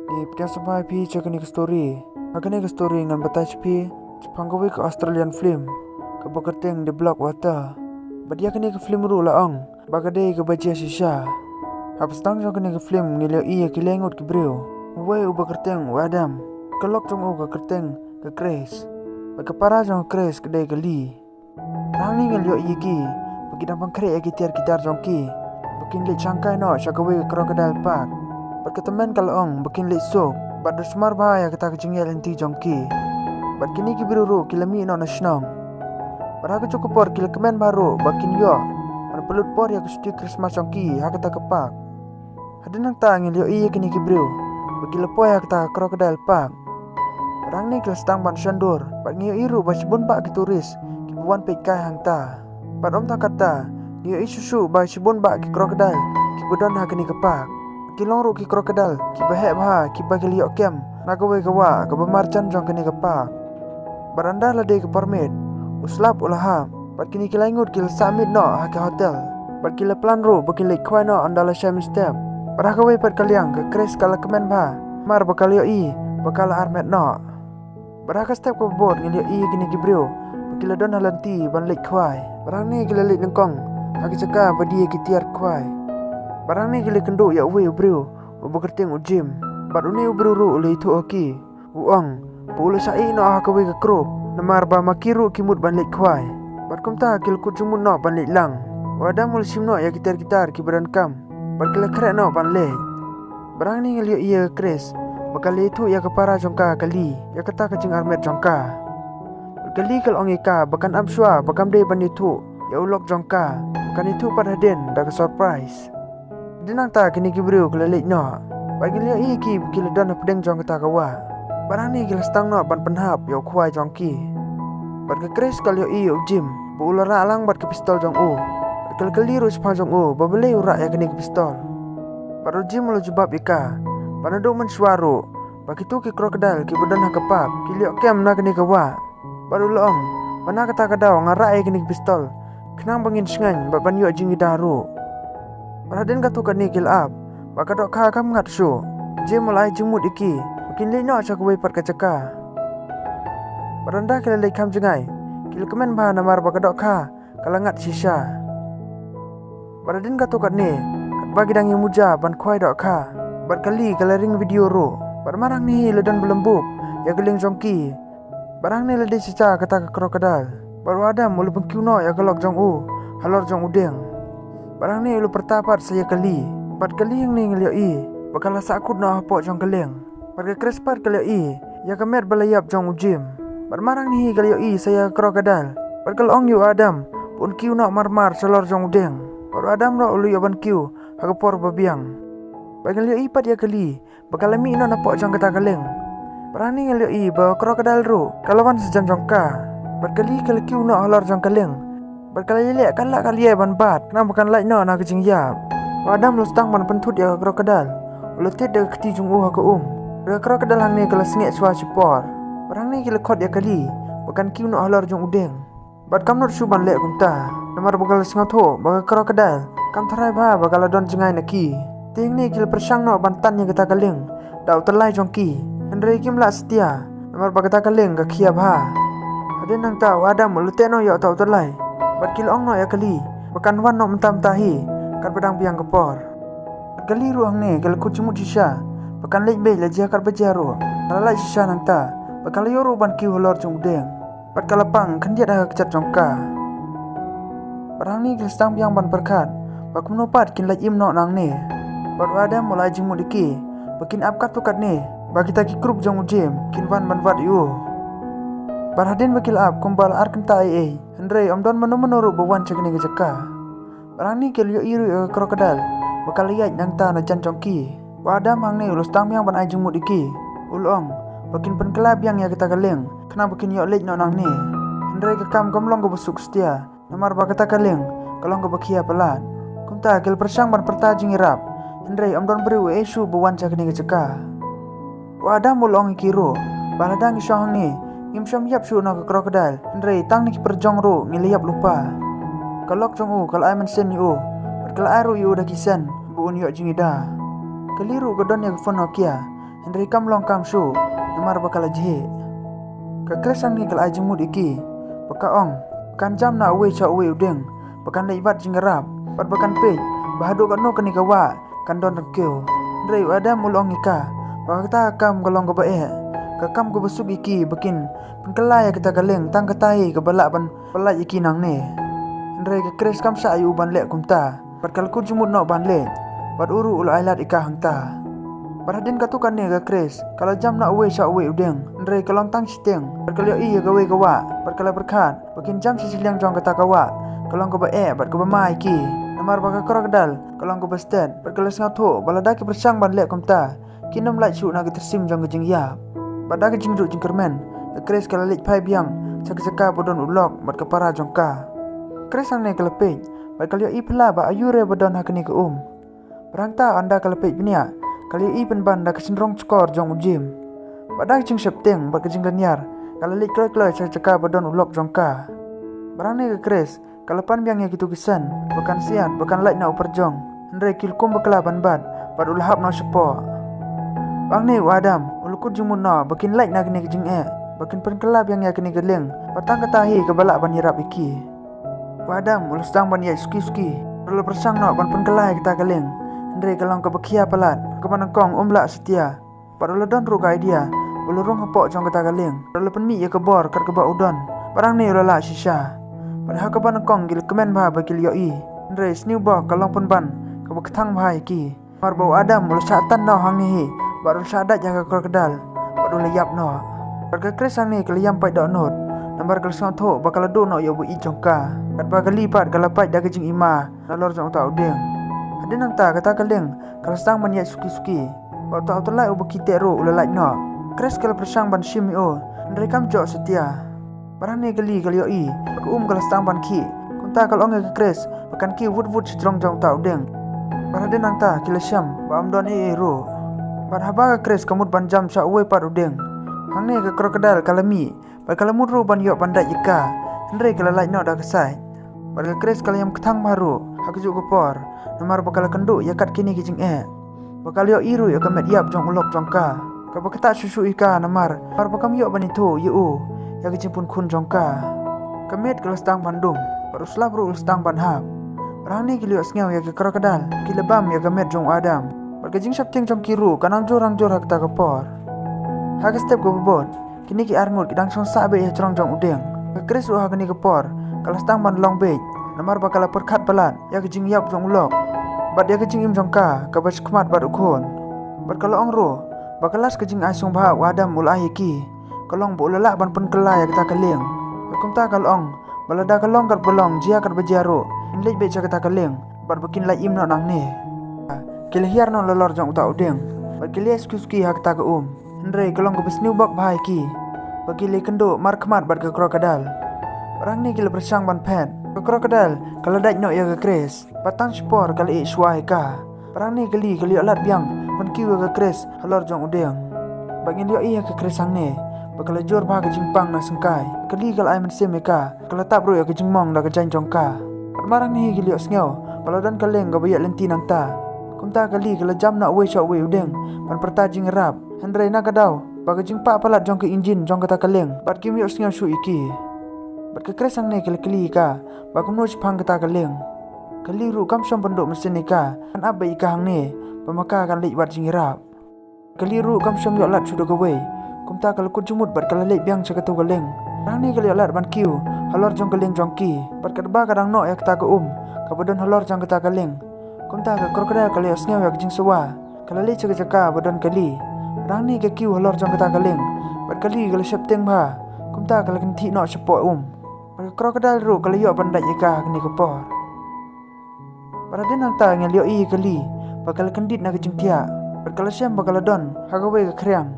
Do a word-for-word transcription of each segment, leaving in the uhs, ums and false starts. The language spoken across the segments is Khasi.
Te pdiang sngewbha ïa phi sha kane ka story. Ha kane ka story ngan batai sha phi shaphang kawei ka Australian film kaba kyrteng The Blackwater. Bad ïa kane ka film ruh la ong ba ka dei kaba jia shisha. Hapdeng jong kane ka film ngi la ïohi ïa ki lai ngut ki briew. Uwei uba kyrteng u Adam, ka lok jong u ka kyrteng ka Grace, bad ka para jong ka Grace ka dei ka Lee. Hangne ngi la ïohi ïa ki ba ki dang pynkhreh ïa ki tiar ki tar jong ki ba kin leit shangkai noh sha kawei ka crocodile park. Bad ka tymmen ka la ong ba kin leit suk bad da sumar bha ïa kata ka jingïaid lynti jong ki. Bad kine ki briew ruh ki la mih noh na shnong. Bad ha kajuh ka por ki la kmen bha ruh ba kin ïoh ban pynlut por ïa ka shuti Christmas jong ki ha kata ka park. Hadien nangta ngi la ïohi ïa kine ki briew ba ki la poi ha kata ka crocodile park. Bad hangne ki la sdang ban shon dur bad ngi ïohi ruh ba shibun bah ki tourist kiba wan peit kai hangta. Bad ym tang katta, ngi ïohi shuh shuh ba shibun bah ki crocodile kiba don ha kane ka park. Ki long ruh ki crocodile kiba heh bha kiba ki la ïoh kem na kawei ka wah kaba marjan jong kane ka park. Bad ynda la dei ka por miet, u slap u la hap bad kine ki lai ngut ki la sah miet noh ha ka hotel. Bad ki la plan ruh ba kin leit khwai noh ynda la shai mynstep. Bad ha kawei pat ka liang ka Grace ka la kmen bha namar ba ka la ïohi ba ka la armet noh. Bad ha ka step kaba bud ngi la ïohi ïa kine ki briew ba ki la don ha lynti ban leit khwai. Bad hangne ki la leit nyngkong ha ka jaka ba die ïa ki tiar khwai. Bad hangne ki la kynduh ïa uwei u briew uba kyrteng u Jim. Bad une u briew ruh u la ïathuh ha ki, u ong ba u la shah ïeh noh ha kawei ka group namar ba ma ki ruh ki mut ban leit khwai. Bad kumta ki la kut jingmut noh ban leit lang. U Adam u la shim noh ïa ki tiar ki tar kiba donkam bad ki la khreh noh ban leit. Bad hangne ngi la ïohi ïa ka Grace ba ka la ïathuh ïa ka para jong ka ka Lee ïa kata ka jingarmet jong ka. Bad ka Lee ka la ong ïa ka ba kan ym shuwa ba kam dei ban ïathuh ïa u lok jong ka, ba kan ïathuh pat hadien da ka surprise. Hadien nangta kine ki briew ki la leit noh bad ngi la ïohi ïa ki ba ki la don hapdeng jong kata ka wah. Bad hangne ki la sdang noh ban pynhap ïa u khwai jong ki. Bad ka Grace ka la ïohi ïa u Jim ba u la rah lang bad ka pistol jong u. Bad ka la kylli ruh shaphang jong u ba balei u rah ïa kane ka pistol. Bad u Jim u la jubab ïa ka ba naduh mynshuwa ruh ba kito ki crocodile kiba don ha ka park ki la ïoh kem na kane ka wah. Bad u la ong ba na kata ka daw nga rah ïa kane ka pistol khnang ba ngin shngaiñ bad ban ïoh jingïada ruh. Bad hadien katto katne ki la ap bad ka dohkha kam ngat shuh. Jim u la ai jingmut ïa ki ba kin leit noh sha kawei pat ka jaka. Bad ynda ki la leit kham jngai ki la kmen bha namar ba ka dohkha ka la ngat shisha. Bad hadien katto katne katba ki dang ïa muja ban khwai dohkha bad ka Lee ka la ring video ruh. Bad mar hangne hi la don ba lum bup ïa ka lieng jong ki. Bad hangne la dei shisha kata ka crocodile. Bad u Adam u la pynkiew noh ïa ka lok jong u halor jong u dieng. Bad hangne u la pyrta pat sa ïa ka Lee. Bad ka Lee hangne ngi la ïohi ba ka la sahkut noh hapoh jong ka lieng. Bad ka Grace pat ka la ïohi ïa ka met ba la ïap jong u Jim. Bad mar hangne hi ka la ïohi sa ïa ka crocodile. Bad ka la ong ïa u Adam ba un kiew noh marmar shalor jong u dieng. Bad u Adam ruh u la ïoh ban kiew ha ka por ba biang. Bad ngi la ïohi pat ïa ka Lee ba ka la mih noh napoh jong kata ka lieng. Bad hangne ngi la ïohi ba ka crocodile ruh ka la wan shajan jong ka. Bad ka Lee ka la kiew noh halor jong ka lieng. Bad ka la ïaleh ka la ka liai ban bat khnang ba kan lait noh na ka jingïap. U Adam u la sdang ban pynthut ïa ka crocodile. U la tied da ka kti jong u ha ka um. Bad ka crocodile hangne ka la sngeh shuwa shipor. Bad hangne ki la khot ïa ka Lee ba kan kiew noh halor jong u dieng. Bad kam nud shuh ban leh kumta namar ba ka la sngewthuh ba ka crocodile kam tharai bha ba ka la don jngai na ki. Te hangne ki la pyrshang noh ban tan ïa kata ka lieng da u tyllai jong ki. Hynrei kim lah satia namar ba kata ka lieng ka khia bha. Hadien nangta u Adam u la teh noh ïa uta u tyllai bad ki la ong noh ïa ka Lee ba kan wan noh mynta mynta hi katba dang biang ka por. Ka Lee ruh hangne ka la kut jingmut shisha ba kan leit beit la jia katba jia ruh. Ka la lait shisha nangta bad ka la ïoh ruh ban kiew halor jong u dieng. Bad ka la pang khyndiat ha ka kjat jong ka. Bad hangne ki la sdang biang ban pyrkhat ba kumno pat kin lait im noh nangne. Bad u Adam u la ai jingmut ïa ki ba kin ap katto katne ba kita ki group jong u Jim kin wan ban wad ïa u. Bad hadien ba ki la ap kumba la ar kynta ei ei, hynrei ym don mano mano ruh ba wan sha kane ka jaka. Bad hangne ki la ïohi ruh ïa ka crocodile ba ka la ïaid nangta na jan jong ki. U Adam hangne u la sdang biang ban ai jingmut ïa ki. U la ong ba kin pynkylla biang ïa kata ka lieng khnang ba kin ïoh leit noh nangne. Hynrei ka kam kam long kaba suk satia namar ba kata ka lieng ka long kaba khia palat. Kumta ki la pyrshang ban pyrta jingïarap, hynrei ym don briew ei ei shuh ba wan sha kane ka jaka. U Adam u la ong ïa ki ruh ba lada ngi shong hangne ngim shym ïap shuh na ka crocodile, hynrei tang na ki pyrjong ruh ngi la ïap lypa. Ka lok jong u ka la ai mynsiem ïa u bad ka la ai ruh ïa u da ki sent ba un ïoh jingïada. Ka Lee ruh ka don ïa ka phone Nokia, Hynrei kam long kam shuh, namar ba ka la jhieh. Ka Chris hangne ka la ai jingmut ïa ki, ba ka ong, ba kan jam na uwei sha uwei u dieng, ba kan leit wad jingïarap, bad ba kan peit ba haduh katno kane ka wah kan don ryngkew. Hynrei u Adam u la ong ïa ka ba kata ka kam ka long kaba eh, ka kam kaba suk ïa ki ba kin pynkylla ïa kata ka lieng tang kata hi kaba lah ban pyllait ïa ki nangne. Hynrei ka Chris kam shah ïa u ban leh kumta, bad ka la kut jingmut noh ban leit, bad u ruh u la ailad ïa ka hangta. Bad hadien katto katne ka Chris ka la jam na uwei sha uwei u dieng, hynrei ka long tang shiteng, bad ka la ïohi ïa kawei ka wah, bad ka la pyrkhat ba kin jam sha shiliang jong kata ka wah ka long kaba eh bad kaba ma ïa ki, namar ba ka crocodile ka long kaba stet, bad ka la sngewthuh ba lada ki pyrshang ban leh kumta, kin ym lait shuh na ka tyrsim jong ka jingïap. Bad da ka jingduh jingkyrmen, ka Chris ka la leit phai biang sha ka jaka ba don u lok bad ka para jong ka. Chris hangne ka la peit, bad ka la ïohi phylla ba aiu re ba don ha kane ka um. Bad hangta ynda ka la peit bniah, ka la ïohi pynban da ka shynrong shkor jong u Jim. Bad da ka jingsheptieng bad ka jinglynñiar, ka la leit kloi kloi sha ka jaka ba don u lok jong ka. Bad hangne ka Chris ka la pan biang ïa kito ki sen ba kan siat ba kan lait na u pyrjong, hynrei ki la kum bakla ban bat, bad u la hap noh shapoh. Bad hangne u Adam u la kut jingmut noh ba kin lait na kane ka jingeh, ba kin pynkylla biang ïa kane ka lieng, ba tang kata hi kaba lah ban ïarap ïa ki. U Adam u la sdang ban ïaid suki suki, u la pyrshang noh ban pynkylla ïa kata ka lieng, hynrei ka long kaba khia palat, kaba nyngkong um lah satia. Bad u la don ruh ka idea, u la rung hapoh jong kata ka lieng, bad u la pynmih ïa ka bor kat kaba u don, bad hangne u la lah shisha. Bad ha kaba nyngkong ki la kmen bha ba ki la ïohi, hynrei sniewbok ka long pynban kaba kthang bha ïa ki. Namar ba u Adam u la shah tan noh hangne hi, bad u la shah dait ha ka crocodile, bad u la ïap noh. Bad ka Chris hangne ka la ïam pait dohnud, namar ka la sngewthuh ba ka la duh noh ïa uba ïeit jong ka. Katba ka Lee pat ka la pait da ka jingima nalor jong uta u dieng. Hadien nangta kata ka lieng ka la sdang ban ïaid suki suki, bad uta u tyllai uba khie teh ruh u la lait noh. Chris ka la pyrshang ban shim ïa u, hynrei kam jop satia. Bad hangne ka Lee ka la ïohi ba ka um ka la sdang ban khih. Kumta ka la ong ïa ka Chris ba kan kiew wut wut shajrong jong uta u dieng. Bad hadien nangta ki la shem ba ym don ei ei ruh. Bad haba ka Chris ka mut ban jam sha uwei pat u dieng, hangne ka crocodile ka la mih, bad ka la mut ruh ban ïoh ban dait ïa ka, hynrei ka la lait noh da ka sait. Bad ka Chris ka la ïam kthang bha ruh ha kajuh ka por, namar ba ka la kynduh ïa kat kine ki jingeh. Ba ka la ïohi ruh ïa ka met ïap jong u lok jong ka, kaba ktah shuh shuh ïa ka namar, namar ba kam ïoh ban ithuh ïa u ïa ka jingpun khun jong ka. Ka met ka la sdang ban dum, bad u slap ruh u la sdang ban hap. Bad hangne ki la ïohsngew ïa ka crocodile ki la bam ïa ka met jong u Adam. Bad ka jingsheptieng jong ki ruh ka nang jur nang jur ha kata ka por. Ha ka step kaba bud, kine ki arngut ki dang shong sah beit ha jrong jong u dieng. Ka Chris ruh ha kane ka por ka la sdang ban long beit, namar ba ka la pyrkhat palat ïa ka jingïap jong u lok, bad ïa ka jingim jong ka kaba shakhmat bad u khun. Bad ka la ong ruh ba ka last ka jingai sngewbha u Adam u la ai ïa ki ka long ba u la lah ban pynkylla ïa kata ka lieng. Bad kumta ka la ong ba lada ka long katba long, jia katba jia ruh, kin leit beit sha kata ka lieng, bad ba kin lait im noh nangne. Ki la hiar noh nalor jong uta u dieng, bad ki la ïaid suki suki ha kata ka um. Hynrei ka long kaba sniewbok bha ïa ki ba ki la ïakynduh markhmat bad ka crocodile. Bad hangne ki la pyrshang ban phet. Ka crocodile ka la dait noh ïa ka Chris, bad tang shipor ka la ïeh shuwa ïa ka. Bad hangne ka Lee ka la ïoh lad biang ban kiew ïa ka Chris halor jong u dieng. Bad ngin ïohi ïa ka Chris hangne ba ka la jur bha ka jingpang na syngkai. Ka Lee ka la ai mynsiem ïa ka, ka la tap ruh ïa ka jingmong da ka jaiñ jong ka. Bad mar hangne hi ki la ïohsngew ba la don ka lieng kaba ïaid lynti nangta. Kumta ka Lee ka la jam na uwei sha uwei u dieng ban pyrta jingïarap. Hynrei na ka daw ba ka jingpah palat jong ka injin jong kata ka lieng, bad kim ïohsngew shuh ïa ki. Bad ka Chris hangne ka la kylli ïa ka ba kumno shaphang kata ka lieng. Ka Lee ruh kam shym ban duh mynsiem ïa ka, kan ap beit ïa ka hangne ba ma ka kan leit wad jingïarap. Ka Lee ruh kam shym ïoh lad shuh da kawei. Kumta ka la kut jingmut bad ka la leit biang sha kato ka lieng. Hangne ka la ïoh lad ban kiew halor jong ka lieng jong ki, bad katba ka dang noh ïa kata ka um kaba don halor jong kata ka lieng. Kumta ka crocodile ka la ïohsngew ïa ka jingsawa, ka la leit sha ka jaka ba don ka Lee. Hangne ka kiew halor jong kata ka lieng, bad ka Lee ka la sheptieng bha. Kumta ka la kynthih noh shapoh um. Bad ka crocodile ruh ka la ïoh ban dait ïa ka ha kane ka por. Bad hadien nangta ngi la ïohi ïa ka Lee ba ka la kyndit na ka jingthiah, bad ka la shem ba ka la don ha kawei ka khriang.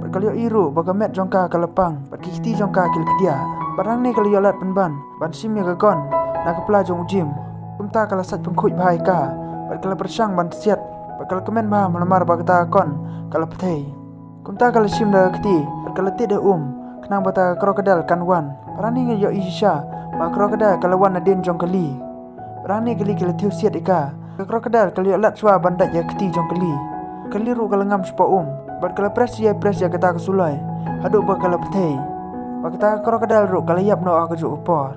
Bad ka la ïohi ruh ba ka met jong ka ka la pang, bad ki kti jong ka ki la kdiah. Bad hangne ka la ïoh lad pynban ban shim ïa ka gun na ka pla jong u Jim. Kumta ka la sait pynkhuid bha ïa ka, bad ka la pyrshang ban siat, bad ka la kmen bha namar ba kata ka gun ka la pyrthei. Kumta ka la shim da ka kti bad ka la tied ha um, khnang ba kata ka crocodile kan wan. Bad hangne ngi la ïohi shisha ba ka crocodile ka la wan nadien jong ka Lee. Bad hangne ka Lee ka la thiew siat ïa ka. Ka crocodile ka la ïoh lad shuwa ban dait ïa ka kti jong ka Lee. Ka Lee ruh ka la ngam shapoh um, Bad ka la press ïa press ïa kata ka suloi haduh ba ka la pynthei. Bad kata ka crocodile ruh ka la ïap noh ha kajuh ka por.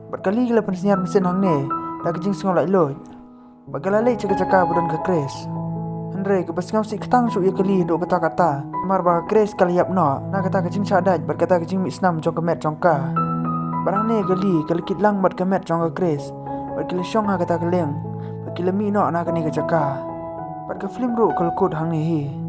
Bad ka Lee ka la pynsngiat mynsiem hangne da ka jingsngew laitluid. Bad ka la leit sha ka jaka ba don ka Chris. Hynrei kaba sngewsih kata shuh ïa ka Lee haduh katta katta, namar ba ka Chris ka la ïap noh na kata ka jingshah dait bad kata ka jingmih snam jong ka met jong ka. Bad hangne ka Lee ka la kit lang bad ka met jong ka Chris. Bad ki la shong ha kata ka lieng. Bad ki la mih noh na kane ka jaka. Bad ka film ruh ka la kut hangne hi.